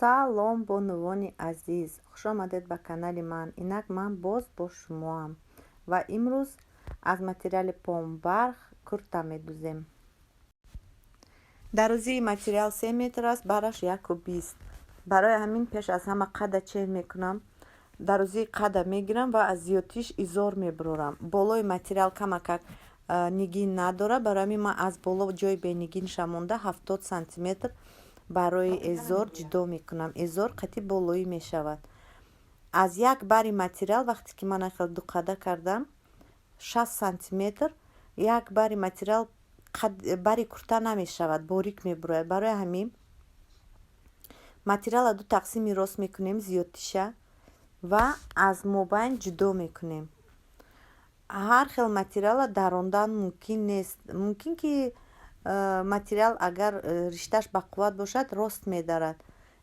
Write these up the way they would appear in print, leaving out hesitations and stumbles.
Салом, бонувони азиз, хуш омадед ба канали ман. Инак ман боз бо шумоам ва имрӯз аз материали помбарх курта медузем. Дарозии материал 3 метр аст, бараш 1,20. Барои ҳамин пеш аз ҳама қада чен мекунам. Дарозии қада мегирам ва аз зиёдтиш изор мебурорам. Болои материал камакак нигин надорад, барои ҳамин ман аз боло ҷои бенигинша монда 70 сантиметр барои эзор ҷудо мекунам. Эзор қати болоӣ мешавад. Аз як бари материал, вақте ки ман хел дуқада кардам, 60 сантиметр як бари материал бари курта намешавад, борик мебурояд. Барои ҳамин материалро ду тақсими рост мекунем, зиёдтиша, ва аз мобайн ҷудо мекунем. Ҳар хел материалро дарондан мумкин нест. Мумкин ки материал агар риштааш бақувват бошад, рост медарад,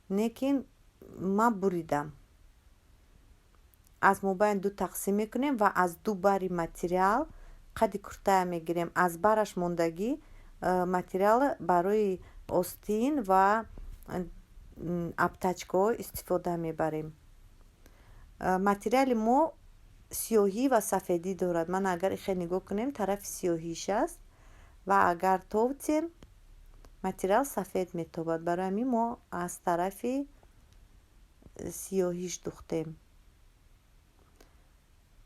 лекин ман буридам. Аз мобайн ду тақсим мекунем ва аз ду бари материал қади куртая мегирем. Аз бараш мондагӣ материал барои остин ва обтачкаҳо истифода мебарем. Материали мо сиёҳӣ ва сафедӣ дорад. Ман агар ихел нигоҳ кунем, тарафи сиёҳиш аст ва агар тобтем, материал сафед метобад. Барои ҳамин мо аз тарафи сиёҳиш духтем.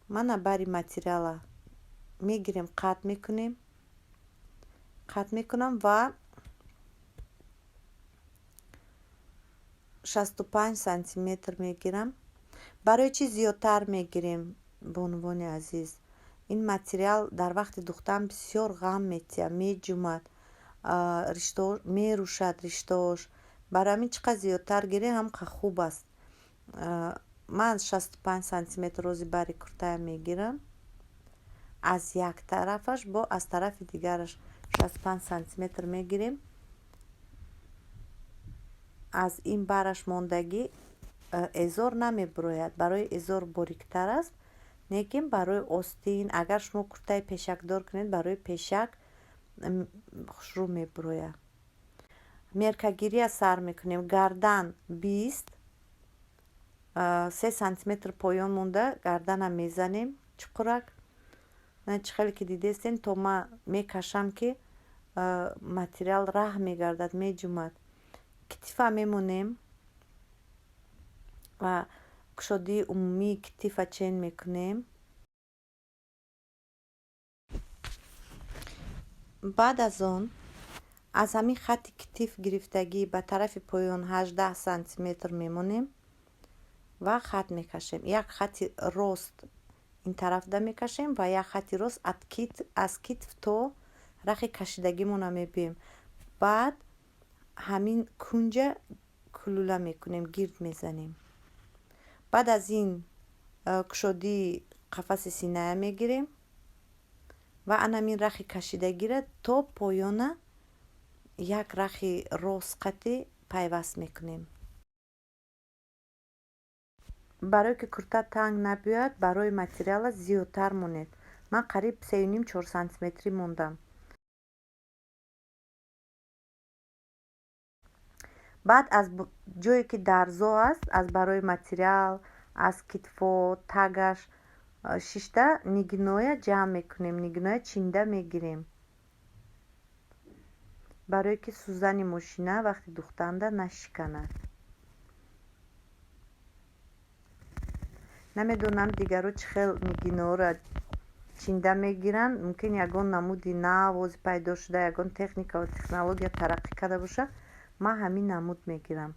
Мана бари материала мегирем, қатъ мекунем, қатъ мекунам ва 65 сантиметр мегирам. Барои чӣ зиёдтар мегирем, бонувони азиз? Ин материал дар вақти духтан бисёр ғам метиҳад, меҷумад, мерӯшад риштаош. Барои ҳамин чӣ қадр зиёдтар гирем, ҳам хуб аст. Ман 65 сантиметр рози бари куртая мегирам. Аз як тарафаш бо аз тарафи дигараш 65 сантиметр мегирем. Аз ин бараш мондагӣ эзор намебурояд, барои эзор бориктар аст, лекин барои остин, агар шумо куртаи пешакдор кунед, барои пешак хушрӯ мебурояд. Меркагирия сар мекунем. Гардан 20, 3 сантиметр поён монда гардана мезанем чуқурак. Чӣ хеле ки дидестен, то ман мекашам, ки материал раҳ мегардад, меҷумад. Китифа мемонем ва кушодии умумии китифа чен мекунем. Баъд аз он аз ҳамин хатти китиф гирифтагӣ ба тарафи поён 18 сантиметр мемонем ва хат мекашем. Як хатти рост ин тарафда мекашем ва як хатти рост аз китф то рахи кашидагимона мебием. Баъд ҳамин кунҷа кулула мекунем, гирд мезанем. Баъд аз ин кушодии қафаси синая мегирем ва анамин рахи кашидагиро то поёна як рахи рост қати пайваст мекунем. Барое ки курта танг набиёяд, барои материала зиёдтар монед. Ман қариб 3,5-4 сантиметрӣ мондам. Баъд аз ҷое ки дарзо аст, аз барои материал, аз китфо, тагаш шишта нигиноя ҷамъ мекунем, нигиноя чинда мегирем, барое ки сӯзани мошина вақти духтанда нашиканад. Намедонам, дигаро чӣ хел нигиноро чинда мегиранд. Мумкин ягон намуди нав ози пайдо шуда, ягон техника ва технология тараққӣ карда бошад. Ман ҳамин намуд мегирам.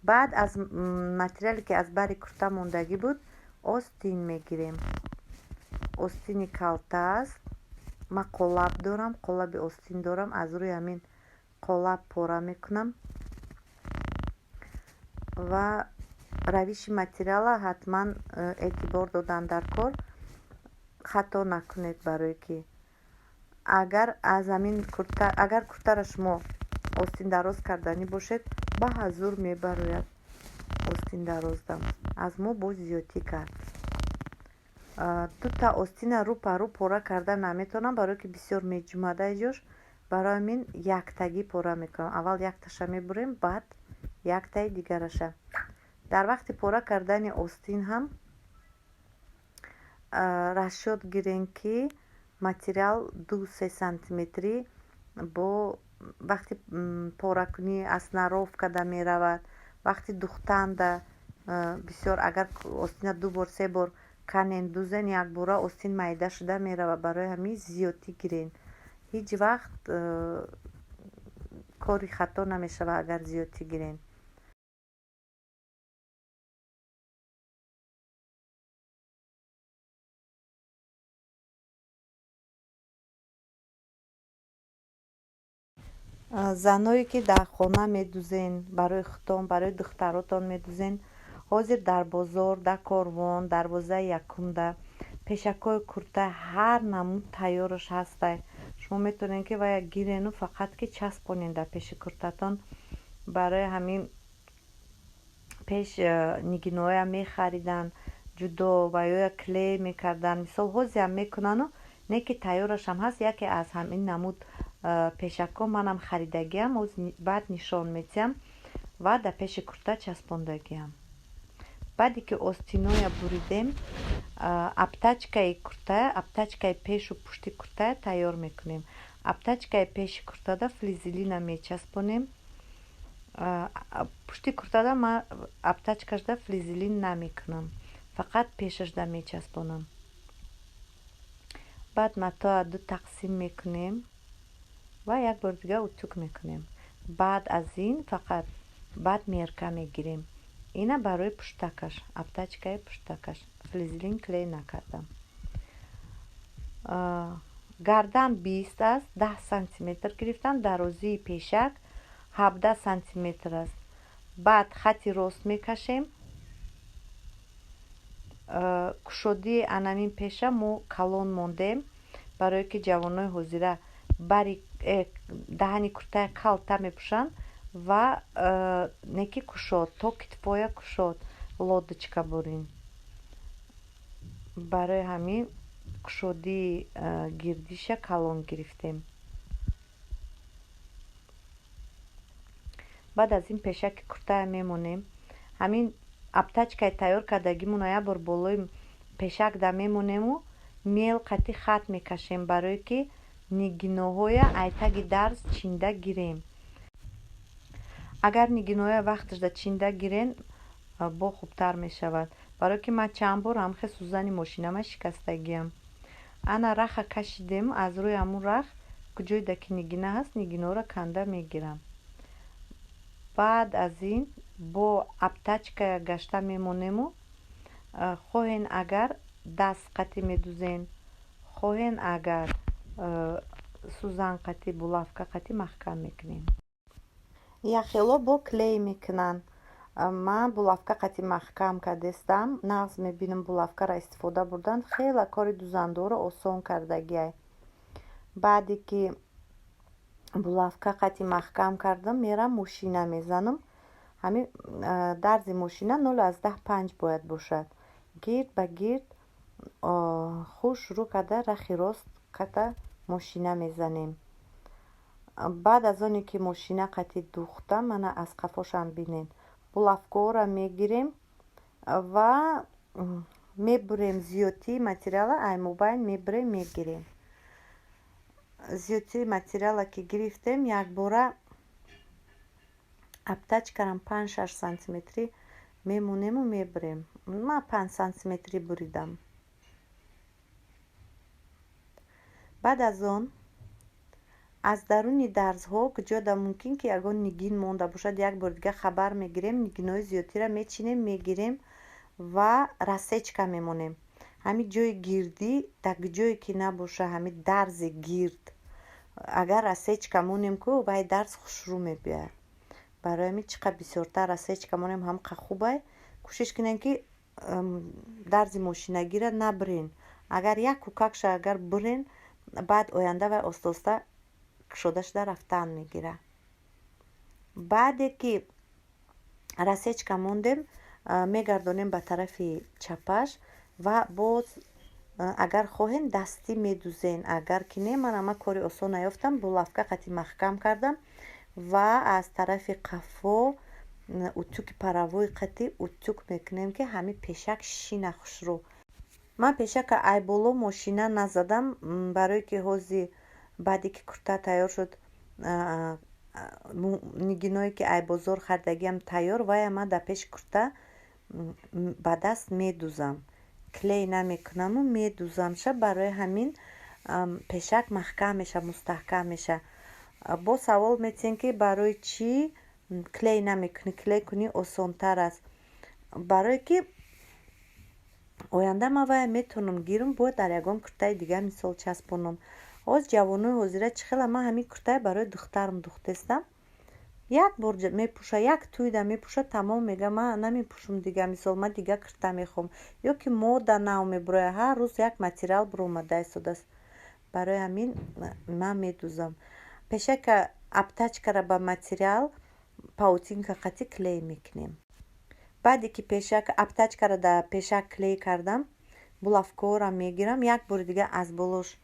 Баъд аз материале, ки аз бари курта мондагӣ буд, остин мегирем. Остини калта аст. Ман қолаб дорам, қолаби остин дорам. Аз рӯи ҳамин қолаб пора мекунам ва равиши материала ҳатман эътибор додан дар кор, хато накунед, барое ки агар аз ҳамин курта, агар куртаро шумо остин дароз карданӣ бошед, ба ҳазур мебарояд. Остин дароздам аз мо боз зиёдтӣ кард. Дута остина рӯ па рӯ пора карда наметавонам, барое ки бисёр меҷумад айҷош. Барои ҳамин яктагӣ пора мекунам. Аввал якташа мебурем, баъд Яктаи дигараша. Дар вақти пора кардани остин ҳам расчёт гирем, ки материал 2-3 сантиметрӣ бо вақти поракунӣ сноровкада меравад. Вақти духтанда бисёр, агар остина ду бор, се бор канен, дузен, якбора остин майда шуда меравад. Барои ҳамин зиёдтӣ гирен. Ҳеҷ вақт кори хато намешавад, агар зиёдтӣ гирен. Заное, ки дар хона медузен, барои худтон, барои духтаротон медузен, ҳозир дар бозор, дар Корвон, дарвозаи якумда пешакҳои курта ҳар намуд тайёраш ҳастай. Шумо метавонед, ки вая гирену фақат ки часпонед дар пеши куртатон. Барои ҳамин пеш нигиноя мехариданд ҷудо ва ёя клей мекарданд. Мисол, ҳозирам мекунану, не ки тайёрашам ҳаст. Яке аз ҳамин намуд пешакҳо манам харидагиам, баъд нишон медиҳам ва дар пеши курта часпондагиам. Баъде ки остиноя буридем, обтачкаи куртая, обтачкаи пешу пушти куртая тайёр мекунем. Обтачкаи пеши куртада флизелина мечаспонем. Пушти куртада ман обтачкашда флизелин намекунам, фақат пешашда мечаспонам. Баъд матоа ду тақсим мекунем ва як бори дига утюг мекунем. Баъд аз ин фақат баъд мерка мегирем. Ина барои пуштакаш, обтачкаи пуштакаш флизелин клей накардам. Гардан 20 аст, 10 сантиметр гирифтам. Дарозии пешак 17 сантиметр аст. Баъд хати рост мекашем. Кушодии анамин пеша мо калон мондем, барое ки ҷавонои ҳозира бари даҳани куртая калта мепӯшанд ва неки кушод, то китфоя кушод, лодочка бурин. Барои ҳамин кушодии гирдиша калон гирифтем. Баъд аз ин пешаки куртая мемонем. Ҳамин обтачкаи тайёр кардагимонро як бор болои пешакда мемонему мел қати хат мекашем, барое ки нигиноҳоя айтаги дарз чинда гирем. Агар нигиноҳоя вақташда чинда гирен, бо хубтар мешавад, барое ки ман чанд бор ҳамхе сӯзани мошинама шикастагиам. Ана раха кашидем. Аз рӯи ҳамун рах, куҷоеда ки нигина ҳаст, нигиноро канда мегирам. Баъд аз ин бо обтачкая гашта мемонему, хоҳен агар даст қати медузен, хоҳен агар сӯзан қати, булавка қати маҳкам мекунем. Яхело бо клей мекунанд. Ман булавка қати маҳкам кардестам. Нағз мебинам булавкаро истифода бурдан, хеле кори дузандоро осон кардагиай. Баъде ки булавка қати маҳкам кардам, мерам мошина мезанам. Ҳамин дарзи мошина 0,5 бояд бошад. Гирд ба гирд хуш рӯ карда, рахи рост карда мошина мезанем. Баъд аз оне ки мошина қати духта, мана аз қафошам бинед, булавкаҳоро мегирем ва мебурем. Зиёдтии материала ай мобайн мебурем, мегирем. Зиёдтии материала ки гирифтем, якбора обтачкарам 5-6 сантиметрӣ мемонему мебурем. Ман 5 сантиметрӣ буридам. Баъд аз он аз даруни дарзҳо, куҷода мумкин ки ягон нигин монда бошад, як бори дига хабар мегирем, нигинҳои зиёдтиро мечинем, мегирем ва рассечка мемонем. Ҳамин ҷои гирдӣ, дар ҷое ки набоша ҳамин дарзи гирд, агар рассечка монем ку, вай дарз хушрӯ мебиёяд. Барои ҳамин чӣ қадр бисёртар рассечка монем, ҳамқа хубай. Кӯшиш кунем, ки дарзи мошинагиро набирен. Агар як кӯкакша агар бирен, баъд оянда вай оста оста кушода шуда рафтан мегирад. Баъде ки рассечка мондем, мегардонем ба тарафи чапаш ва боз, агар хоҳем, дастӣ медузен, агар ки не, ман ама кори осон наёфтам, булавка қати маҳкам кардам ва аз тарафи қафо Утюги паровой қати утюг мекунем, ки ҳамин пешак шина хушрӯ. Ман пешака ай боло мошина назадам, барое ки ҳози баъде ки курта тайёр шуд, нигиное ки ай бозор харидагиам тайёр, вая ман дар пеши курта ба даст медузам, клей намекунаму медузамша. Барои ҳамин пешак маҳкам меша, мустаҳкам меша. Боз савол метиҳем, ки барои чӣ клей намекунӣ, клей кунӣ осонтар аст. Барое ки оянда ман вая метавонам гирам, бояд дар ягон куртаи дигар мисол часпонам. Ҳоз ҷавонои ҳозира чӣ хела? Ман ҳамин куртае барои духтарам духтестам, як бор мепӯша, як тӯйда мепӯша, тамом, мега: «Ман намепӯшам дига, мисол, ман дига курта мехоҳам». Ё ки мода нав мебурояд, ҳар рӯз як материал буромада истодааст. Барои ҳамин ман медузам пешака. Обтачкара ба материал паутинка қати клей мекунем. Баъде ки пешак обтачкара дар пешак клей кардам, булавкаҳоро мегирам, як бори дига аз болош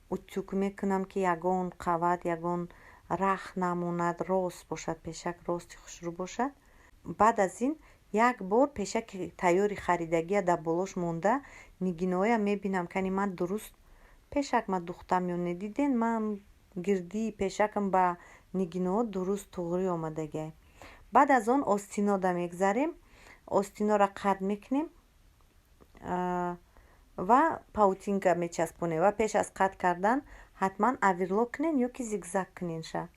утюг мекунам, ки ягон қават, ягон рах намонад, рост бошад, пешак рости хушрӯ бошад. Баъд аз ин як бор пешаки тайёри харидагия дар болош монда, нигиноя мебинам, кани ман дуруст пешак ма духтам ё не. Диден, ман гирдии пешакам ба нигиноҳо дуруст туғрӣ омадагиай. Баъд аз он остинода мегзарем, остинора қат мекунем ва паутинка мечаспонем. Ва пеш аз қат кардан ҳатман оверлок кунен ё ки зигзаг куненша.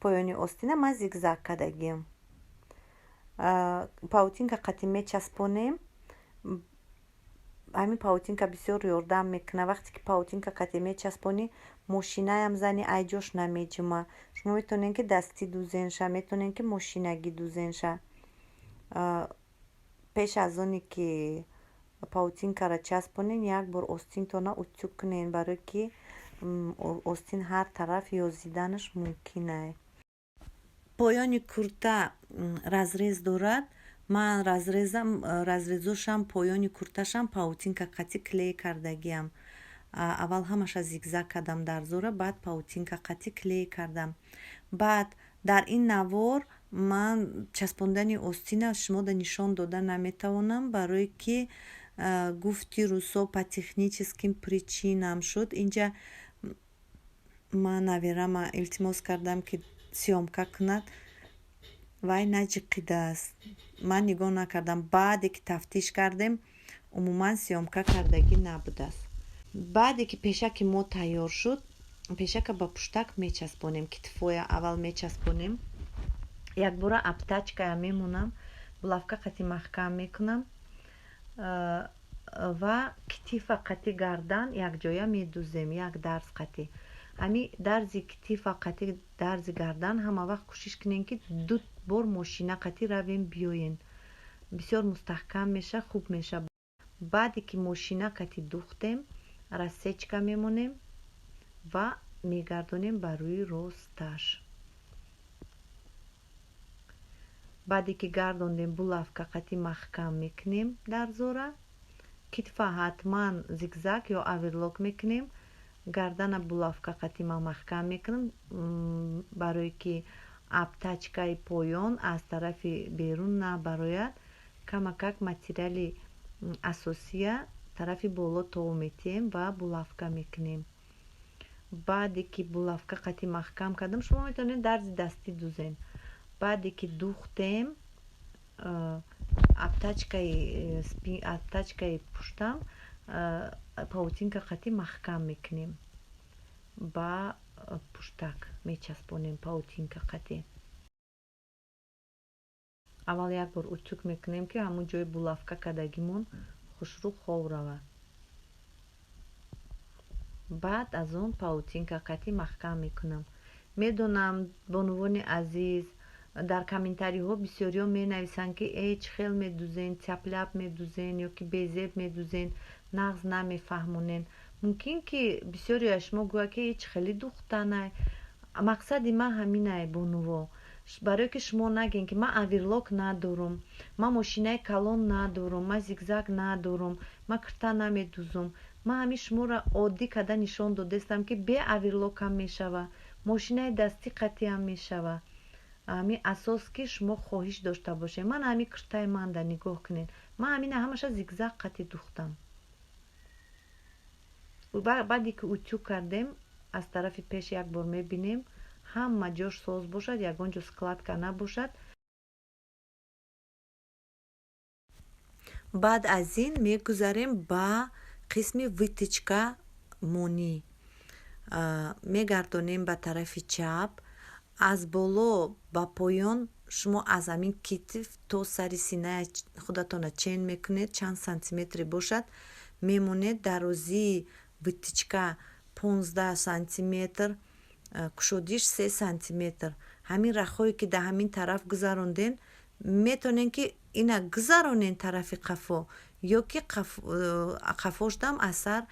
Поёни остина ман зигзаг кардагиам, паутинка қати мечаспонем. Ҳамин паутинка бисёр ёрдам мекунад. Вақте ки паутинка қати мечаспонӣ, мошинаям зани, ай ҷош намеҷума. Шумо метавонед, ки дастӣ дузенша, метавонед, ки мошинагӣ дузенша. Пеш аз оне ки паутинкаро часпонен, як бор остинтона утюг кунен, барое ки остин ҳар тараф ёзиданаш мумкин. Поёни курта разрез дорад. Ман разрезам, разрезошам, поёни курташам паутинка қати клей кардагиам. Аввал ҳамаша зигзаг кардам дарзора, баъд паутинка қати клей кардам. Баъд дар ин навор ман часпондани остина шумода нишон дода наметавонам, барое ки, гуфти русо, по техническим причинам шуд. Инҷа ман наверама илтимос кардам, ки съёмка кунад, вай наҷиқидааст. Ман нигоҳ накардам. Баъде ки тафтиш кардем, умуман съёмка кардагӣ набудааст. Баъде ки пешаки мо тайёр шуд, пешака ба пуштак мечаспонем. Китфоя аввал мечаспонем, якбора обтачкая мемонам, булавка қати маҳкам мекунам ва китифа қати гардан якҷоя медузем, як дарз қати. Ҳами дарзи китифа қати дарзи гардан ҳама вақт кӯшиш кунем, ки ду бор мошина қати равем биёен, бисёр мустаҳкам меша, хуб меша. Баъде ки мошина қати духтем, рассечка мемонем ва мегардонем ба рӯи росташ. Баъде ки гардондем, булавка қати маҳкам мекунем дарзора. Китфа ҳатман зигзаг ё оверлок мекунем. Гардана булавка қати ман маҳкам мекунам, барое ки обтачкаи поён аз тарафи берун набарояд. Камакак материали асосия тарафи боло тов метиҳем ва булавка мекунем. Баъде ки булавка қати маҳкам кардам, шумо метавонед дарзи дастӣ дузен. Баъде ки духтем, обтачкаи пуштам паутинка қати маҳкам мекунем, ба пуштак мечаспонем паутинка қати. Аввал як бор утюг мекунем, ки ҳамун ҷои булавка кардагимон хушрӯ хов равад. Баъд аз он паутинка қати маҳкам мекунам. Медонам, бонувони азиз, дар комментариҳо бисёриҳо менависанд, ки э, чӣ хел медузен, тяп-ляп медузен ё ки безеб медузен, нағз намефаҳмонен. Мумкин ки бисёре аз шумо гӯяд, ки чӣ хеле духтанай. Мақсади ман ҳаминае, бонуво, барое ки шумо нагӯен, ки ман оверлок надорум, ман мошинаи калон надорум, ман зигзаг надорум, ман кирта намедузум. Ман ҳамин шуморо оддӣ карда нишон додастам, ки бе оверлокам мешава, мошинаи дастӣ қатъиам мешава. Ҳамин асос, ки шумо хоҳиш дошта бошед. Ман ҳамин куртаи манда нигоҳ кунед, ман ҳамина ҳамаша зигзаг қати духтам. Баъде ки утюг кардем, аз тарафи пеш як бор мебинем, ҳама ҷош соз бошад, ягон ҷо складка набошад. Баъд аз ин мегузарем ба қисми вытачка монӣ. Мегардонем ба тарафи чап, аз боло ба поён. Шумо аз ҳамин китф то сари синаи худатона чен мекунед, чанд сантиметре бошад, мемонед. Дарозии вытачка 15 сантиметр, кушодиш 3 сантиметр. Ҳамин рахҳое, ки дар ҳамин тараф гузаронден, метавонем, ки ина гузаронен тарафи қафо ё ки қафошдам аз сар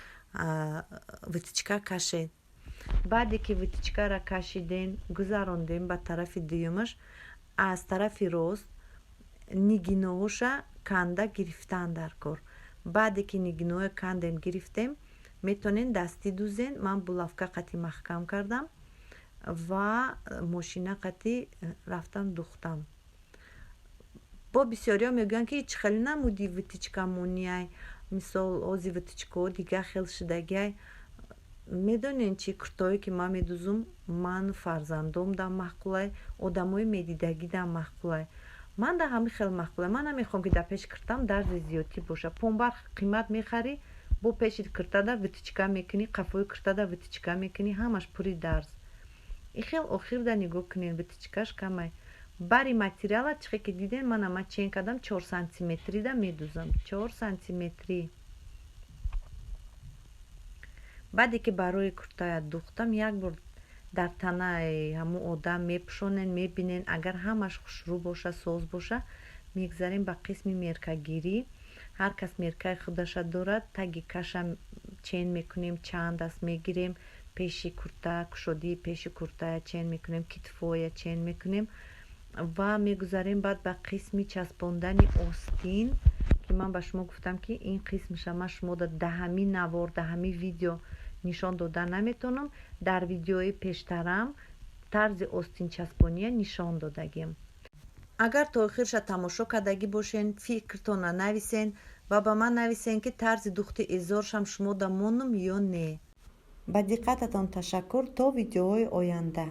вытачка кашед. Баъде ки вытачкара кашиден, гузарондем ба тарафи дуюмаш, аз тарафи рост нигиноҳоша канда гирифтан дар кор. Баъде ки нигиноҳоя кандем, гирифтем, метавонен дастӣ дузен. Ман булавка қати маҳкам кардам ва мошина қати рафтам, духтам. Бо бисёриҳо мегӯянд, ки чӣ хеле намуди вытачка монияй, мисол, ози вытачкаҳо дигар хел шудагиай. Медонен чӣ? Куртое, ки ман медузум, ман фарзандом дам маъқулай, одамои медидагӣ дам маъқулай, ман да ҳамин хел маъқулай. Ман намехоҳам, ки дар пеши киртам дарзи зиёдтӣ боша. Помбар қимат мехарӣ, бо пеши киртада вытачка мекунӣ, қафои киртада вытачка мекунӣ, ҳамаш пури дарз. И хел охирда нигоҳ кунед, вытачкаш камай. Бари материала чихе ки диден, мана ман чен кардам, 4 сантиметрида медузам, 4 сантиметрӣ. Баъде ки барои куртая духтам, як бор дар танаи ҳамун одам мепӯшонен, мебинен, агар ҳамаш хушрӯ боша, соз боша, мегзарем ба қисми меркагирӣ. Ҳар кас меркаи худаша дорад. Таги каша чен мекунем, чанд аст, мегирем. Пеши курта, кушодии пеши куртая чен мекунем, китфоя чен мекунем ва мегузарем баъд ба қисми часпондани остин, ки ман ба шумо гуфтам, ки ин қисмша ман шумода да ҳамин навор, да ҳамин видео нишон дода наметавонам. Дар видеои пештарам тарзи остинчаспония нишон додагим. Агар то охирша тамошо кардагӣ бошен, фикртона нависен ва ба ман нависен, ки тарзи духти эзоршам шумода монум ё не. Ба диққататон ташаккур, то видеоҳои оянда.